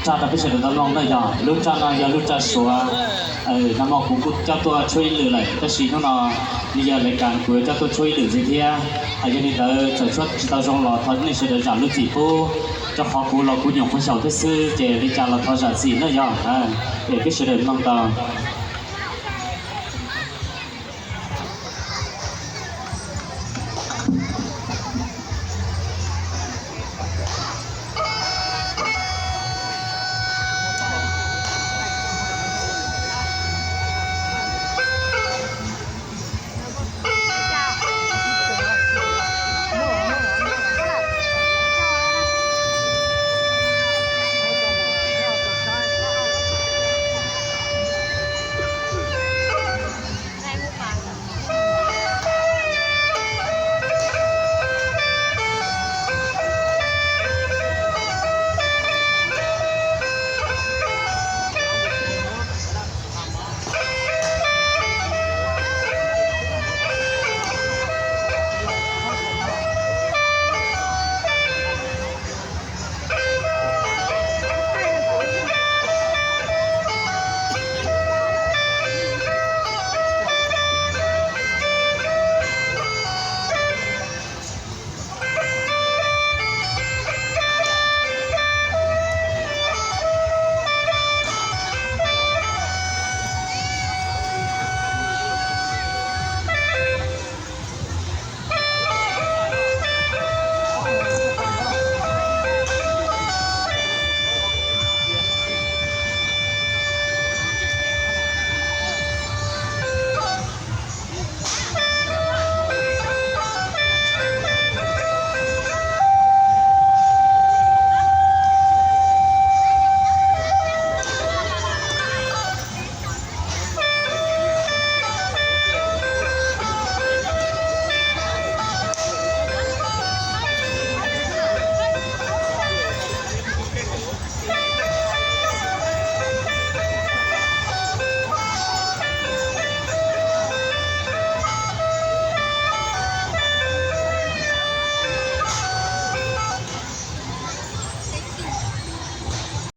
Rau peb sawv daws tau mloog na yog lub raj no yog lub raj Suav. Nag hmo kuv kuj coj tuaj tshuab ib lwm lawm tab sis hnub no nws yog lawv kas kuv yuav coj tuaj tshuab ib lwm ntxiv thiab. Yog li ntawd txawm tshuab tsis tau zoo los thov nej sawv daws zam lub txim pub, rau qhov kuv los kuv nyuam qhuav xyaum thiab xwb ces li cas los thov zam txim na yog. Es peb sawv daws mloog tau.